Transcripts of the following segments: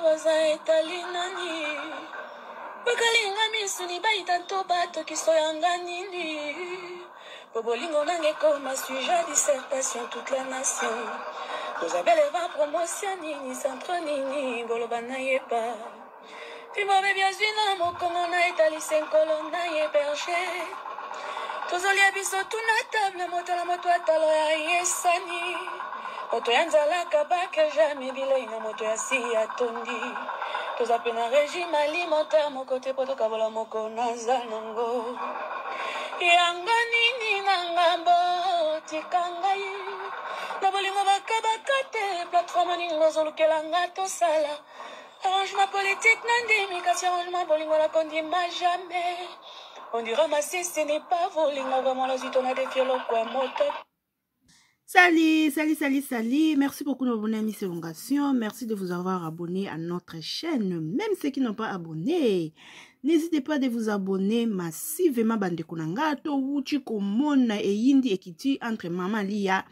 Oza etali nani bakalinga misuni baita nto batokiso yanga nini po bolingo nanga ekoma sujet dissertation toute la nation oza bele va promotion nini centre nini boloba nayeba fimbo bebi azwi na mokongo na etalisi nkolo na ye berger tozolia biso tuna table moto na moto atalo ya yesani moto ya nzala akabaka jamai bilei na moto ya si atondi toza mpe na régime alimentaire moko te mpo tokabola moko naza nango yango nini na ngambo tika ngai na bolingo bakabaka te plateforme nini ozolukela nga tosala arrangement politique na ndimi kasi arrangement bolingo nakondima jamais on dira masisi n'est pas volingo vraiment nazwi to na defi eloko ya moto. Salut, salut, salut, salut. Merci beaucoup de vous abonner à Miss Elongation. Merci de vous avoir abonné à notre chaîne. Même ceux qui n'ont pas abonné, n'hésitez pas de vous abonner massivement. Bandeko na nga towuti komona eyindi ekiti entre Mama Lia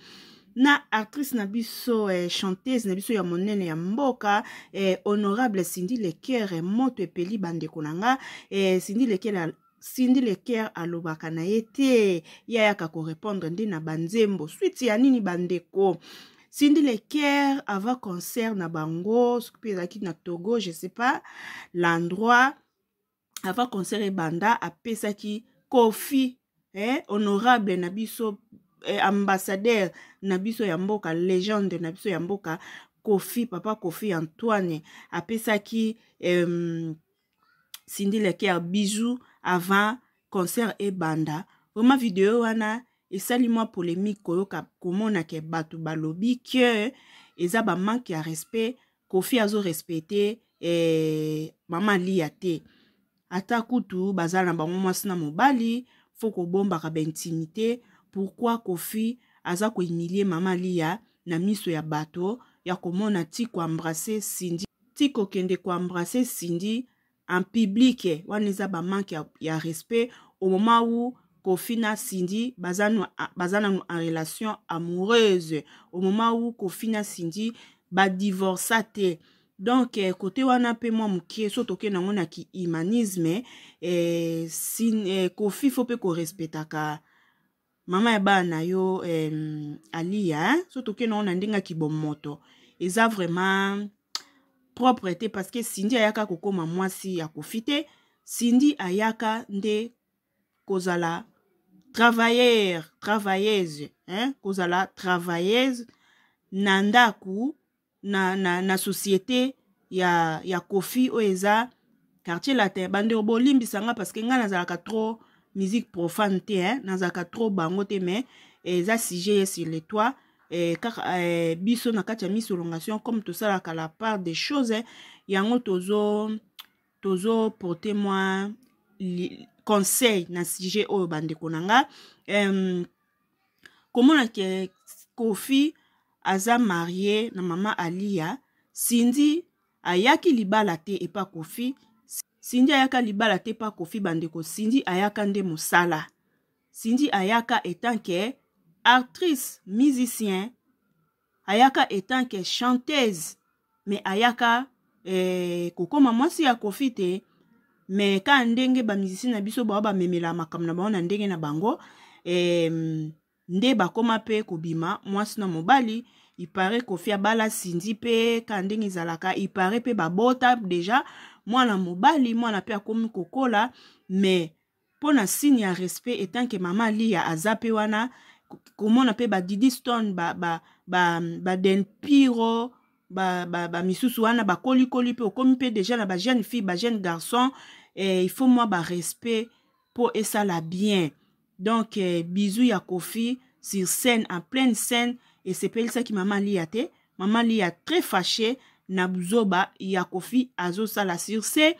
na actrice na biso eh, chanteuse na biso ya monene ya mboka eh, honorable Cindy Leker moto epeli bandeko na nga eh, Cindy Leker Cindy Leker alobaka na ye te ye ayaka korepondre nde na banzembo suite ya nini bandeko Cindy Leker avant concert na bango soki mpe ezalaki na Togo je sais pas l'endroit avant concert ebanda apesaki Koffi eh, honorable na biso eh, ambassadeur na biso ya mboka legende na biso ya mboka Koffi papa Koffi Antoine apesaki eh, Cindy Leker bisou avant concert ebanda vraiment video wana esali mwa polemique koyoka komona ke bato balobi ke eza ba manque ya respect Koffi azo respecte eh, mama Lia te ata kutu baza na bango mwasi na mobali fo kobombaka ba intimité pourquoi Koffi aza kohumilie mama Lia na miso ya bato ya komona ti koembrasse Cindy ti kokende koembrasse Cindy en public wana eza ba manque ya respect au moment où Koffi na Cindy baza nanu en relation amoureuse au moment où Koffi na Cindy badivorsa te donc eh, kote wana mpe mwa mokie so tokende yango na kihumanisme eh, sin, eh, Koffi fo mpe korespetaka mama ya bana na yo eh, Aliya eh? so tokende yango na ndenge ya kibomoto eza vraiment propre te parce que Cindy ayaka kokoma mwasi ya Koffi te Cindy ayaka nde kozala travailleur travailleuse hein? Kozala travailleuse na ndako na société ya Koffi oyo eza Quartier Latin. Bandeko bolimbisa nga parce que nga nazalaka trop musique profane te hein? Nazalaka trop bango te mais eza sujet ye sur le toit eh, kaka eh, biso na kati ya Miss Elongation comme tosalaka la part des choses eh, yango tozo porter mwa conseil na sujet oyo bandeko na nga komona ke Koffi aza marié na mama Alia. Cindy ayaki libala te epa Koffi. Cindy ayaka libala te epa Koffi bandeko. Cindy ayaka nde mosala. Cindy ayaka etant que actrice musicien, ayaka etant que chanteuse, mais ayaka eh, kokoma mwasi ya Koffi te. Mais ka ndenge ba musicien na biso bao bamemela makambo na bango na ndenge na bango eh, nde bakoma mpe kobima mwasi na mobali. Ipare Koffi abala Cindy mpe ka ndenge ezalaka, ipare mpe babota deja mwana mobali, mwana mpe akomi kokola. Mais mpo na signe ya respect etant que mama Lia aza mpe wana komona mpe ba Didi Stone ba, ba, ba, ba Denpiro ba, ba, ba misusu wana bakolikoli mpe okomi mpe deja na ba jeune fille ba jeune garçon eh, il faut mwa ba respect mpo esala bien. Donc eh, bisou ya Koffi sur scène en pleine scène esepelisaki mama Lia te. Mama Lia très fâché na buzoba ya Koffi azosala sur ce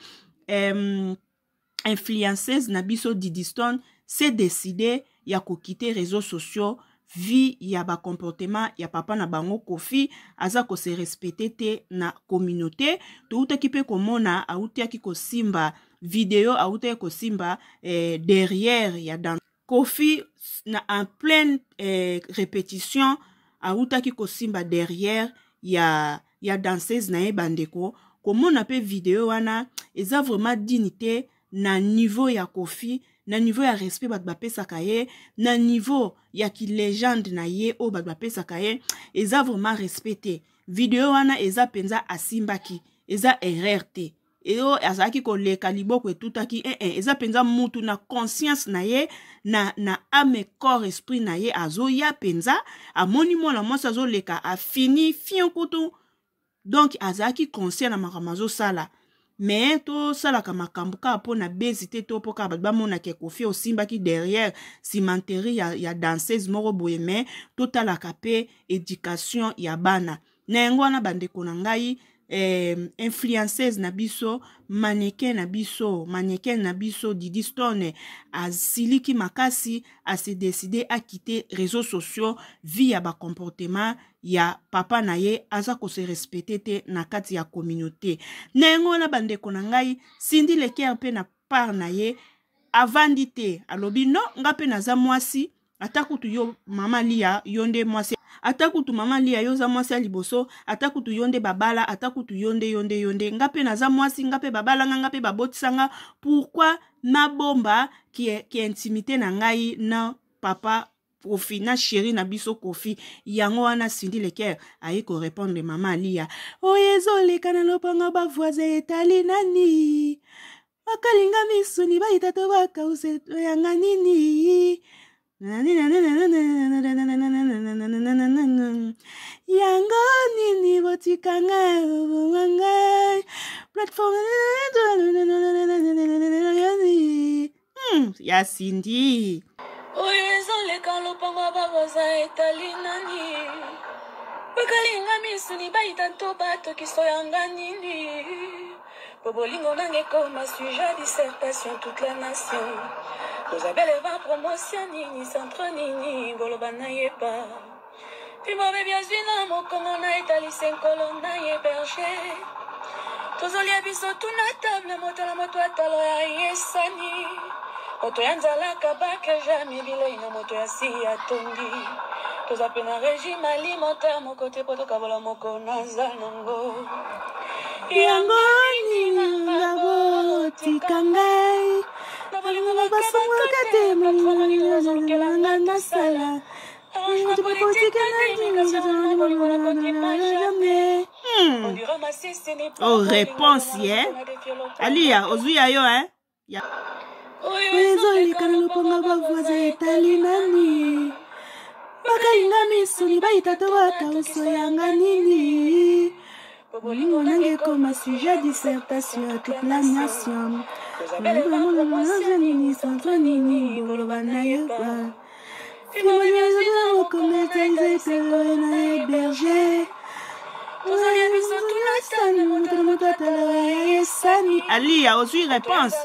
influenceuse na biso Didi Stone s'est décidé ya kokite réseaux sociaux vie ya ba comportement ya papa na bango Koffi aza kose respecter te na communauté. Toutaki mpe komona autiaki kosimba video, autaki kosimba eh, derrière ya dans Koffi na en pleine eh, répétition autaki kosimba derrière ya danseuse na ye bandeko. Komona mpe video wana eza vraiment digne te na niveau ya Koffi, na niveau ya respect bato bapesaka ye, na niveau ya kilegende na ye oyo bato bapesaka ye, eza vraiment respect te. Video wana eza mpenza asimbaki, eza erreur te. Eyo azalaki koleka liboko etutaki, eza mpenza mutu na conscience na ye, na âme, corps, esprit na ye azoya mpenza, amoni mwana mwasi azoleka, afini fion kutu. Donc azalaki conscient na makambo azosala. Mais tosalaka makambo kaka mpo na bezi te, to mpo kaka bato bamonaka Koffi osimbaki derrière cimenterie ya danseuse moko boye, mais totalaka mpe éducation ya bana. Na yango wana bandeko na ngai, influenceuse na biso, mannequin na biso, mannequin na biso Didi Stone asiliki makasi, ase décider a quitter réseaux sociaux vu ya ba comportement ya papa na ye, aza kose respecter te na kati ya communauté. Na yango wana bandeko na ngai, Cindy Le Cœur mpe na part na ye avandi te, alobi non, nga mpe naza mwasi, ata kutu yo mama Lia, yo nde mwasi, ata kutu mama Lia yo oza mwasi ya liboso, ata kutu yo nde babala, ata kutu yo nde, yo nde, yo nde, nga mpe naza mwasi, nga mpe babala nga, nga mpe babotisa nga, pourquoi nabomba ki intimité na ngai na papa Koffi, na chéri na biso Koffi? Yango wana Cindy Le Cœur aye korépondre mama Lia. Oyo ezoleka na lopango bavoisin etali nani? Bakalinga misuni bayita to bakause yanga nini? Yango nini botikanga obonga ngai plateforme ya Cindy. Oyo ezoleka lopango ya bavoisin etali nani? Bakalinga misuni bayita nto batokiso yanga nini? Po bolingo nanga ekoma sujet dissertation toute la nation. Ozabele ba promotion nini, centre nini, boloba nayeba. Fimbo bebi azwi na mokongo na etalisi nkolo na ye berger. Tozolia biso tuna table, moto na moto atalo ya yesani. Moto ya nzala kabaka jamais bilei na moto ya si atongi. Toza pe na régime alimentaire moko te po tokabola moko naza nango. Yango nini nga botika ngai, balingo basongaka te, nga nasala. Oh, réponse ye Alia ozwi ya yo eh? Oyo ezoleka na lopango bavoisin etali nani? Bakalinga misuni bayita to bakauso yanga nini? Bolingo nanga ekoma sujet dissertation ya toute la nation. Nini centre nini, boloba nayeba. Berger. Alia ozwi réponse.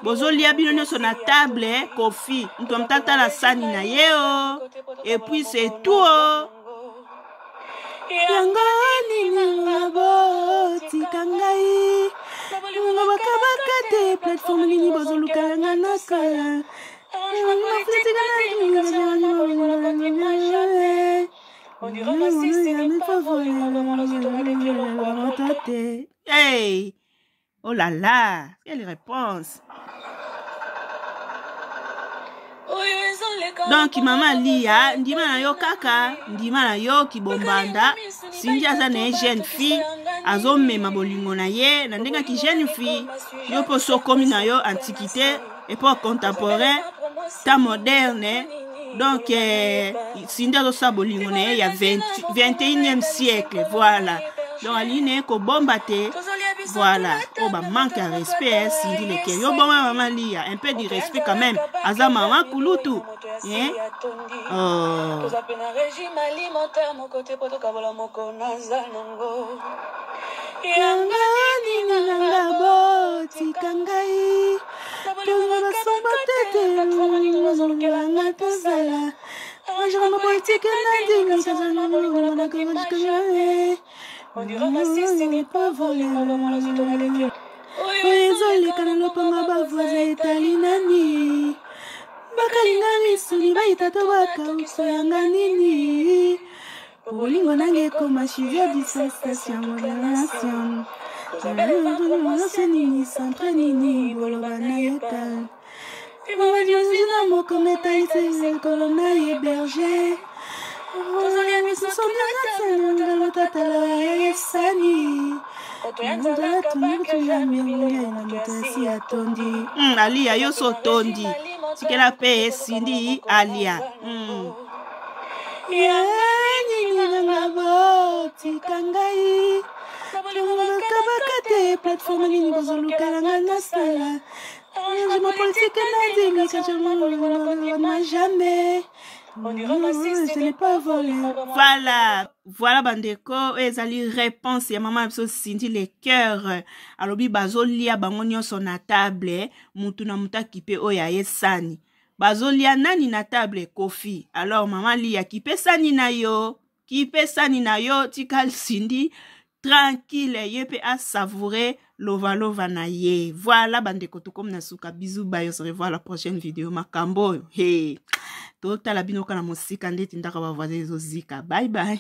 Bozolia bino nyonso na table, Koffi moto amtatala sani na ye o, et puis c'est tout o. Yango nini nga botika ngai, nga bakabaka te, plateforme nini bozoluka nga nakala. Hey! Oh là là, quelle réponse! Donc mama Lia, ndima na yo kaka, ndima na yo kibombanda, Cindy aza na ye jeune fille, azomema bolingo na ye na ndenge ki jeune fille, yo mpo sokomi na yo antiquité, époque contemporain, temps moderne. Donc Cindy azosala bolingo na ye ya 21e siècle, voilà. Donc alingi na ye kobomba te, voilà. Oyo ba manque ya respect, Cindy Le Cœur. Yo bongo mama Lia, un peu de respect quand même, aza mama kulutu, hein? Oh. Toza pe na régime alimentaire moko te po tokabola moko naza nango. Yango nini nanga botika ngai, toza basomba tete nga tozala majama politike na ndinga oyo ezoleka na lopango bavoisin etali nani? Bakalinga misuni bayita to bakauso yanga nini? Po bolingo nanga ekoma sujet dissertation modernation. Nini centre nini boloba nayoka. Na moko metalisi likolo na ye berger. Alia yo so otondi tikela mpe esindi alia Nini nanga botika ngai bakabaka te plateforme nini bozolukala nga nasala changement politique nandimi kachama jamais. Ce n'est pas volé. Voilà, voilà bandeko, oyo ezali réponse ya mama na biso Cindy le cœur. Alobi bazolia bango nyonso na table, mutu na mutu akipe oyo aye sani. Bazolia nani na table? Kofi. Alors mama Lia, kipe sani na yo, kipe sani na yo, tika Cindy tranquille, ye pe a savourer lova lova na ye. Voilà bandeko, tokomi na suka. Bisous, bye, on se revoit à la prochaine vidéo. Makambo oyo, hey, totala bino kaka na mosika ndeti ndaka ba voisin ezozika. Bye bye.